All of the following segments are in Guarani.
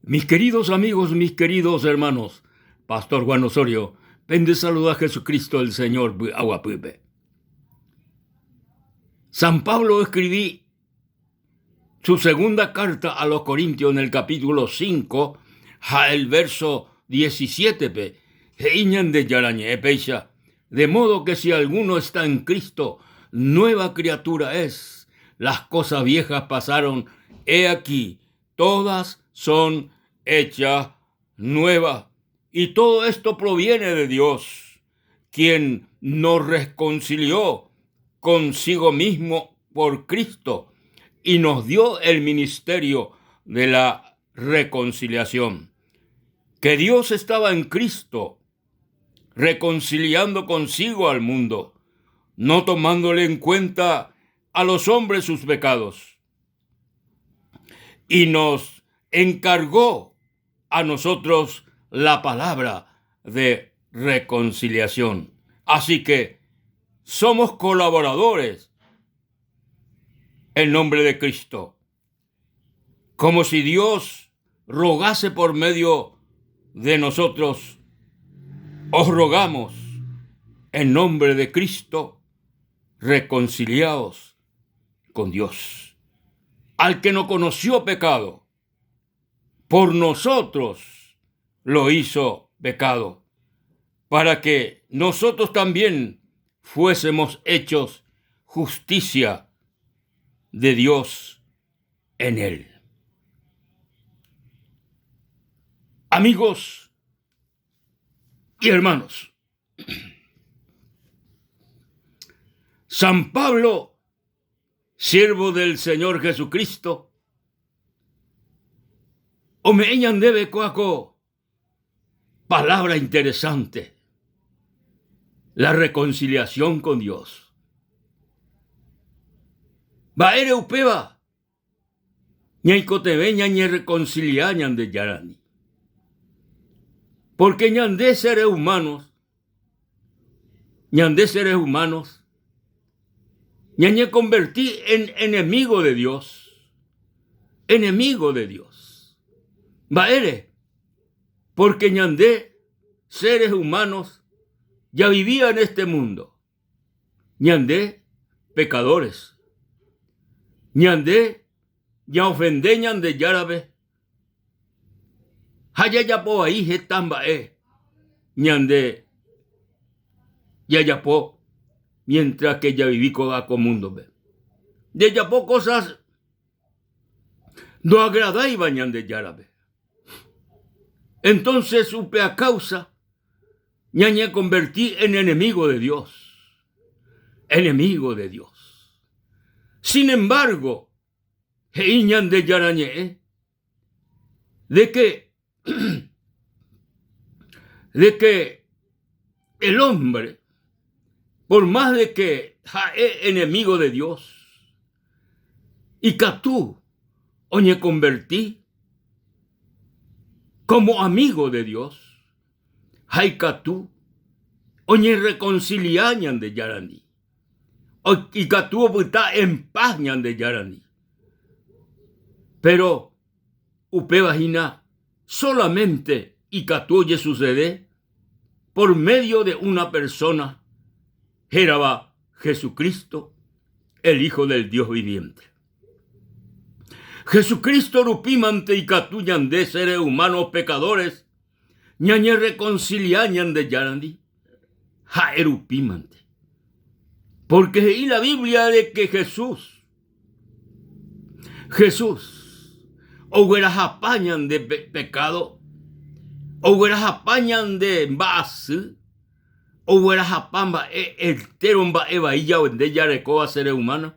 Mis queridos amigos, mis queridos hermanos, Pastor Juan Osorio, pende saluda Jesucristo el Señor py'aguapýpe. San Pablo escribí su segunda carta a los Corintios en el capítulo 5 ha el verso 17-pe, he'i Ñandejára ñe'ẽ péicha, De modo que si alguno está en Cristo, nueva criatura es, las cosas viejas pasaron, he aquí, todas son hechas nuevas. Y todo esto proviene de Dios, quien nos reconcilió consigo mismo por Cristo y nos dio el ministerio de la reconciliación. Que Dios estaba en Cristo reconciliando consigo al mundo, no tomándole en cuenta a los hombres sus pecados. Y nos encargó a nosotros la palabra de reconciliación. Así que somos colaboradores en nombre de Cristo, como si Dios rogase por medio de nosotros. Os rogamos en nombre de Cristo, reconciliaos con Dios. Al que no conoció pecado, por nosotros lo hizo pecado, para que nosotros también fuésemos hechos justicia de Dios en él. Amigos y hermanos, San Pablo, siervo del Señor Jesucristo, ome'ẽ ñandéve kóa ko palabra interesante, la reconciliación con Dios. Mba'ére upéva ñaikotevẽ ñañereconcilia Ñandejárandi? Porque ñande seres humanos, ñande seres humanos, ñañeconverti en enemigo de Dios, enemigo de Dios. Mba'ére? Porque ñande seres humanos ya vivía en este mundo. Ñande pecadores. Ñande ñaofende Ñandejárape ha jajapo vai heta mba'e ñande jajapo mientras que javivi kóva ko múndope. Jajapo cosas ndoagradáiva Ñandejárape. Entonces upe a causa ñañekonverti en enemigo de Dios. Enemigo de Dios. Sin embargo, he'i Ñandejára Ñe'ẽ de que de que el hombre, por más de que ha'e enemigo de Dios, ikatu oñekonverti como amigo de Dios ha ikatu oñerrekonsilia Ñandejárandi, ikatu opyta en paz Ñandejárandi. Péro upéva hína sólamente ikatu ojesusede por médio de una persóna hérava Jesucristo, el Hijo del Dios viviente. Jesucristo rupímante ikatu ñande seres humanos pecadores ñañerrekonsilia Ñandejárandi ha'e rupímante. Pórke he'i la Biblia de ke Jesús, Jesús oguerahapa ñande pekádo, oguerahapa ñande mba'asy, oguerahapa mba'e entéro mba'e vai ñande jarekóva seres humanos,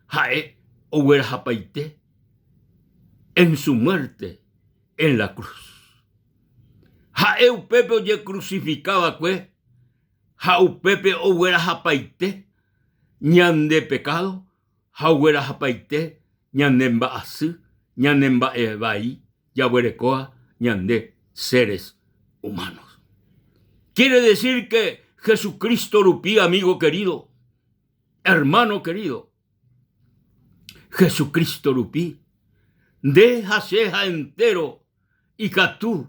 ha'e oguerahapaite en su muerte en la cruz. Ha'e upépe ojekrusifika va'ekue ha upépe oguerahapaite ñande pekádo ha oguerahapaite ñane mba'asy, ñane mba'e vai jaguerekóva ñande seres humanos. Quiere decir que Jesucristo rupi, amigo querido, hermano querido, Jesucristo rupi, nde ha che ha entero. ikatu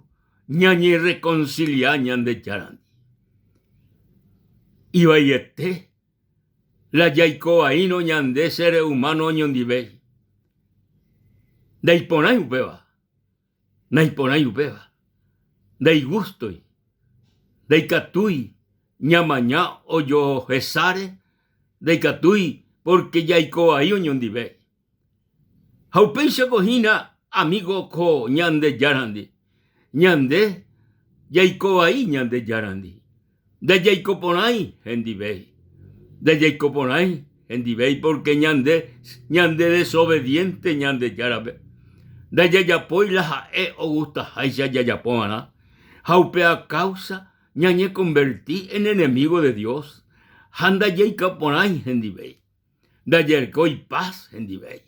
ñañerrekonsilia Ñandejárandi. Ivaiete la jaikovaírõ ñande seres humanos oñondivéi. Ndaiporãi upéva, naiporãi upéva, ndaigústoi, ndaikatúi ñamaña ojohesáre, ndaikatúi pórke jaikovai oñondive. Ha upéichako hína amigo ko Ñandejárandi. Ñande jaikovai Ñandejárandi. Ndajaikoporãi hendivéi. Ndajaikoporãi hendivéi pórke ñande ñandedesobediénte Ñandejárape. Ndajajapói la ha'e ogustaháicha jajapova'erã. Ha upéva káusa ñañekonverti en enemigo de Dios ha ndajaikoporãi hendivéi. Ndajarekói paz hendivéi.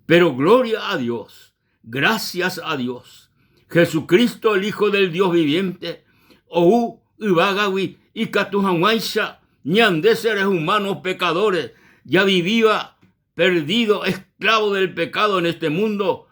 Pero gloria a Dios, gracias a Dios, Jesucristo el Hijo del Dios viviente ou yvágagui ikatu hag̃uáicha ñande seres humanos pecadores javivíva perdido, esclavo del pecado en este mundo,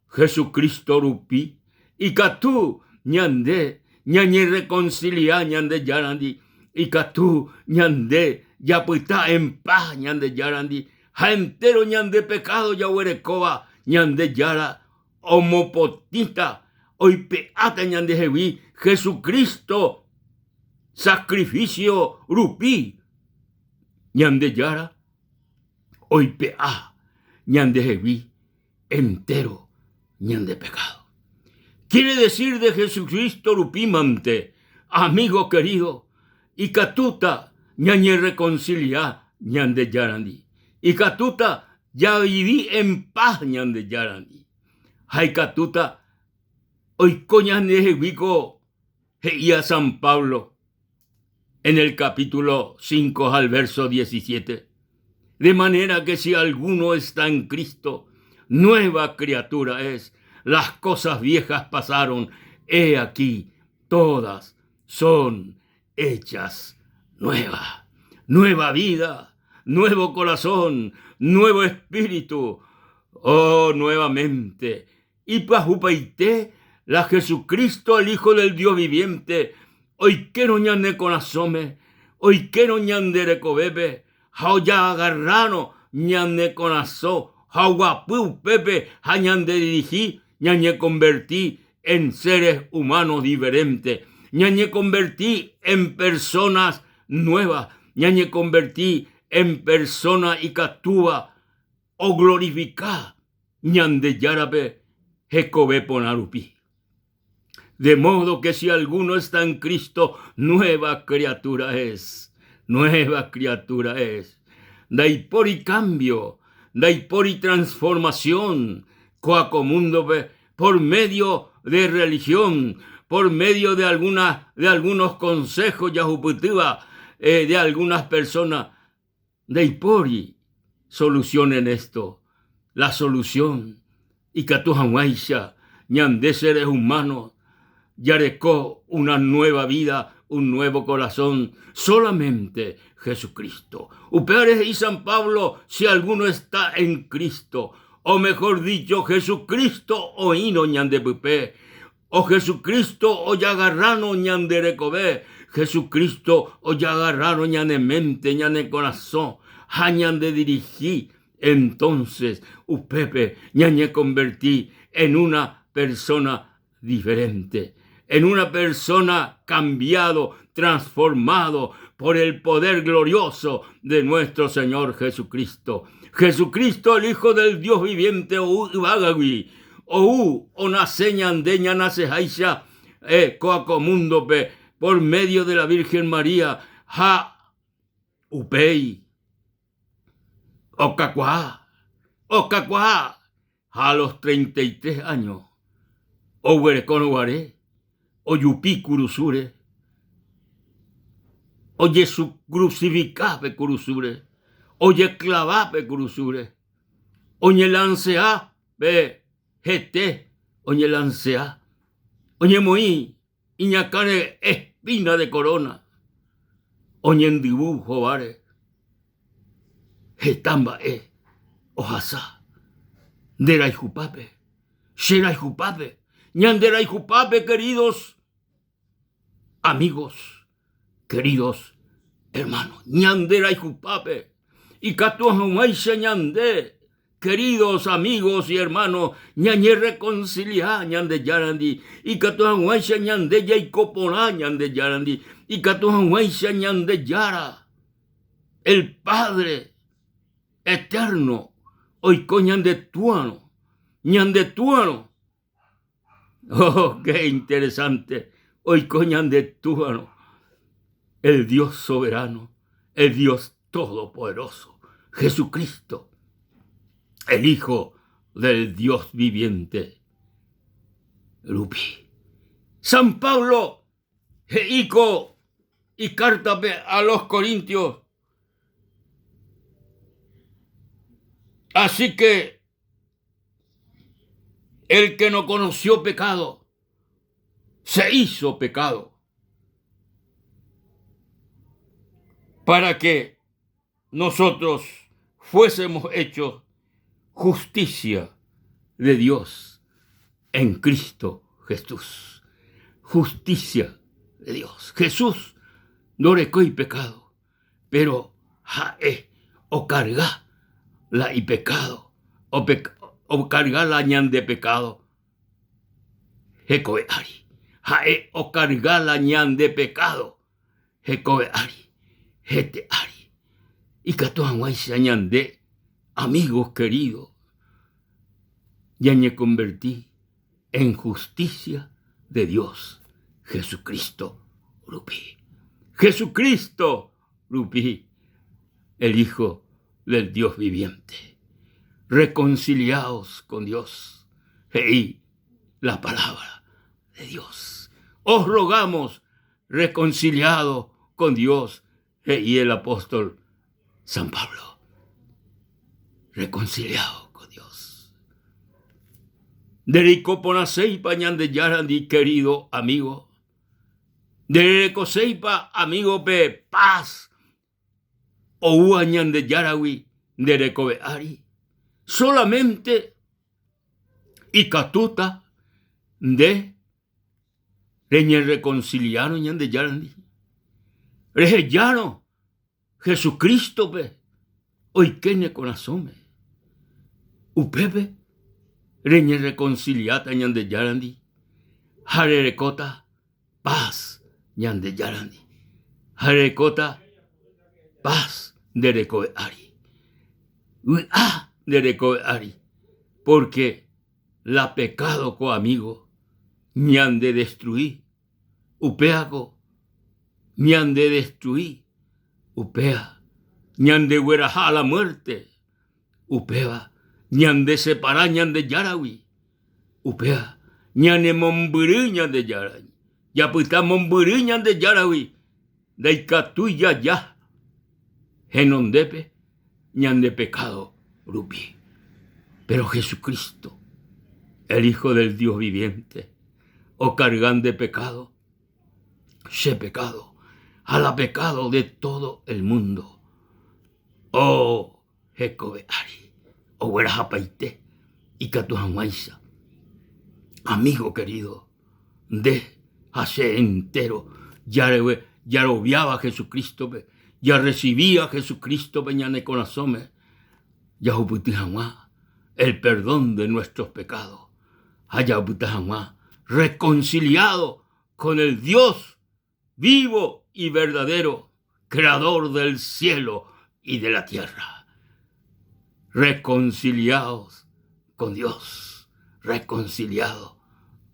Jesucristo rupi ikatu ñande ñañerrekonsilia Ñandejárandi, ikatu ñande japyta en paz Ñandejárandi ha entéro ñande pekádo jaguerekóva Ñandejára omopotĩta, oipe'áta ñandehegui Jesucristo sakrifísio rupi. Ñandejára oipe'a ñandehegui entéro ñande pekádo. Quiere decir de Jesucristo rupímante, amigo querido, ikatúta ñañerreconcilia Ñandejárandi, ikatúta javivi en paz Ñandejárandi, ha ikatúta oiko ñandehegui ko he'íva San Pablo en el capítulo 5 al verso 17. De manera que si alguno está en Cristo, nueva criatura es. Las cosas viejas pasaron, he aquí, todas son hechas nuevas. Nueva vida, nuevo corazón, nuevo espíritu. Oh, nuevamente Ipyahupaite la Jesucristo, el Hijo del Dios viviente, oikérõ ñane korasõme, oikérõ ñande rekovépe ha ojagarrárõ ñane korasõ ha oguapy upépe ha ñandedirigi ñañekonverti en seres humanos diferentes, ñañekonverti en personas nuevas, ñañekonverti en personas ikatúva oglorifika Ñandejárape hekove porã rupi. De modo que si alguno está en Cristo, nueva criatura es, nueva criatura es. Ndaipóri cambio, ndaipóri transformación kóa ko múndope por medio de religión, por medio de alguna, de algunos consejos jahupytýva eh, de algunas personas. Ndaipóri solución en esto. La solución ikatu hag̃uáicha ñande seres humanos jareko una nueva vida, un nuevo corazón, solamente Jesucristo. Upévare he'i San Pablo, si alguno está en Cristo, o mejor dicho, Jesucristo oĩrõ ñandepype, O Jesucristo ojagarrárõ ñande rekove, Jesucristo ojagarrárõ ñane mente, ñane korasõ ha ñande dirigi, entonces upépe ñañekonverti en una persona diferente, en una persona cambiado, transformado por el poder glorioso de nuestro Señor Jesucristo. Jesucristo, el Hijo del Dios viviente, ou yvágagui, Ou onase ñande ñanaseháicha kóa ko múndope por medio de la Virgen María ha upéi okakuaa, okakuaa ha a los 33 años oguerekórõ guare ojupi kurusúre, ojesucrucifica pe kurusúre, ojeklava pe kurusúre, oñelansea Pe hete oñelansea, oñemoĩ iñakãre espína de koróna, oñendyvu hováre heta mba'e ohasa nde rayhupápe, che rayhupápe. Ñande rayhupápe queridos amigos, queridos hermanos, ñande rayhupápe ikatu hag̃uáicha ñande queridos amigos y hermanos ñañerreconcilia Ñandejárandi, ikatu hag̃uáicha ñande jaiko porã Ñandejárandi, ikatu hag̃uáicha Ñandejára, el Padre eterno oiko ñande túarõ, ñande túarõ. Oh, qué interesante oiko ñande túarõ, el Dios soberano, el Dios todopoderoso, Jesucristo, el Hijo del Dios viviente rupi. San Pablo he'i ko ikártape a los Corintios, así que el que no conoció pecado, se hizo pecado para que nosotros fuésemos hechos justicia de Dios en Cristo Jesús. Justicia de Dios. Jesús ndorekói pecado, pero ha'e okarga la ipecado, okarga la ñande pecado hekove ári. Ha'e okarga la ñande pecado hekove ári, hete ári. Ikatu hag̃uáicha ñande amigos queridos ñañekonverti en justicia de Dios Jesucristo rupi. Jesucristo rupi, el Hijo del Dios viviente. Reconciliaos con Dios, he'i la palabra de Dios. Os rogamos reconciliado con Dios, he'i el apóstol San Pablo. Reconciliado con Dios. Ndereiko porãséipa Ñandejárandi, querido amigo. Ndererekoséipa, amigo, pe paz oúva Ñandejáragui nde rekove ári. Solamente ikatúta nde Reñerreconciliárõ Ñandejárandi, rehejárõ Jesucristo-pe oike ne korasõme, upépe reñerreconciliáta Ñandejárandi ha rerekóta paz Ñandejárandi ha rerekóta paz nde rekove ári, vy'a nde rekove ári, porque La pecado ko amigo ñande destrui, upéako ñande destrui, upéa ñande gueraha a la muerte, upéva ñande separa Ñandejáragui, upéa ñane mombyry Ñandejáragui, japyta mombyry Ñandejáragui, ndaikatúi jaja henondépe ñande pecado rupi. Pero Jesucristo, el Hijo del Dios viviente, ocarga nde pecado, che pecado, ha la pecado de todo el mundo. Oh, hekove ári oguerahapaite ikatu hag̃uáicha. Amigo querido, nde ha che entero jaroviáva Jesucristo-pe, jarrecibíva Jesucristo-pe ñane korasõme, jahupyty hag̃ua el perdón de nuestros pecados ha japyta hag̃ua reconciliado con el Dios vivo y verdadero, creador del cielo y de la tierra. Reconciliados con Dios, reconciliados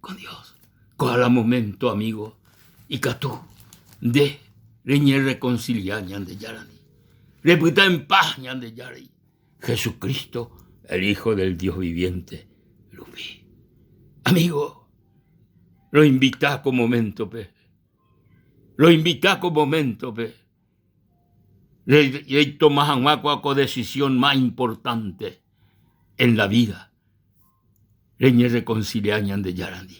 con Dios. Ko'ág̃a momento amigo ikatu nde reñerreconcilia Ñandejárandi, repyta en paz Ñandejárandi, Jesucristo, el Hijo del Dios viviente rupi. Amigo, roinvita ko momento-pe, roinvita ko momento-pe reitoma hag̃ua kua ko decisión más importante en la vida, reñerreconcilia Ñandejárandi.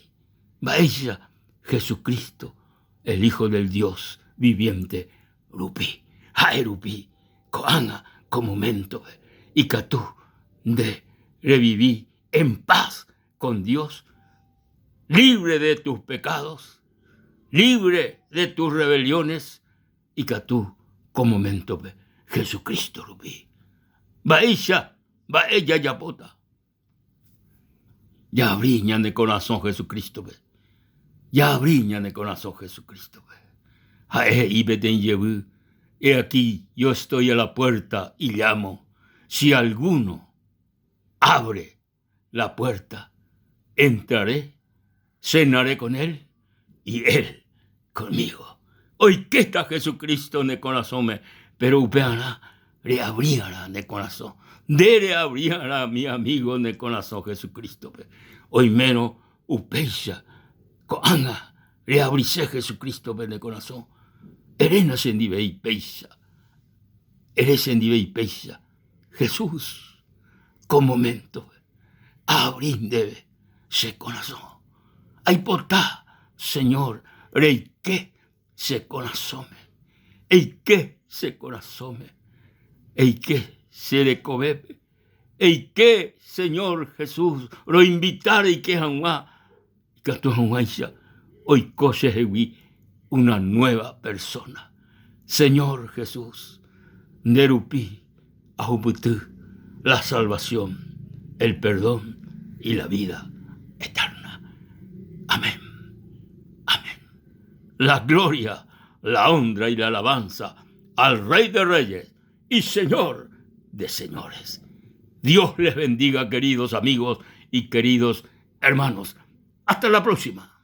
Mba'éicha Jesucristo, el Hijo del Dios viviente rupi, ha'e rupi ko'ág̃a ko momento-pe ikatu nde revivi en paz con Dios. Libre de tus pecados, libre de tus rebeliones, ikatu ko moméntope Jesucristo rupi. Mba'éicha mba'e jajapóta? Jaavri ñane korasõ Jesucristo-pe. Jaavri ñane korasõ Jesucristo-pe. Ha'e he'i peteĩ jevy, He aquí yo estoy a la puerta y llamo, si alguno abre la puerta, entraré, cenaré con él y él conmigo. Oikéta Jesucristo ne korasõme, péro upearã reavri'arã ne korasõ. Nde reavri'arã mi amigo ne korasõ Jesucristo-pe. Oimérõ upéicha ko'ág̃a reavrise Jesucristo-pe ne korasõ, eréna chendivei péicha, ere chendivei péicha, Jesús, ko moméntope aavri ndéve che korasõ. Aipota, Señor, reike che korasõme, eike che korasõme, eike che rekovépe, eike, Señor Jesús, roinvita reike hag̃ua ikatu hag̃uáicha oiko chehegui una nueva persona. Señor Jesús, nde rupi ahupyty la salvación, el perdón y la vida eterna. Amén. Amén. La gloria, la honra y la alabanza al Rey de Reyes y Señor de Señores. Dios les bendiga, queridos amigos y queridos hermanos. Hasta la próxima.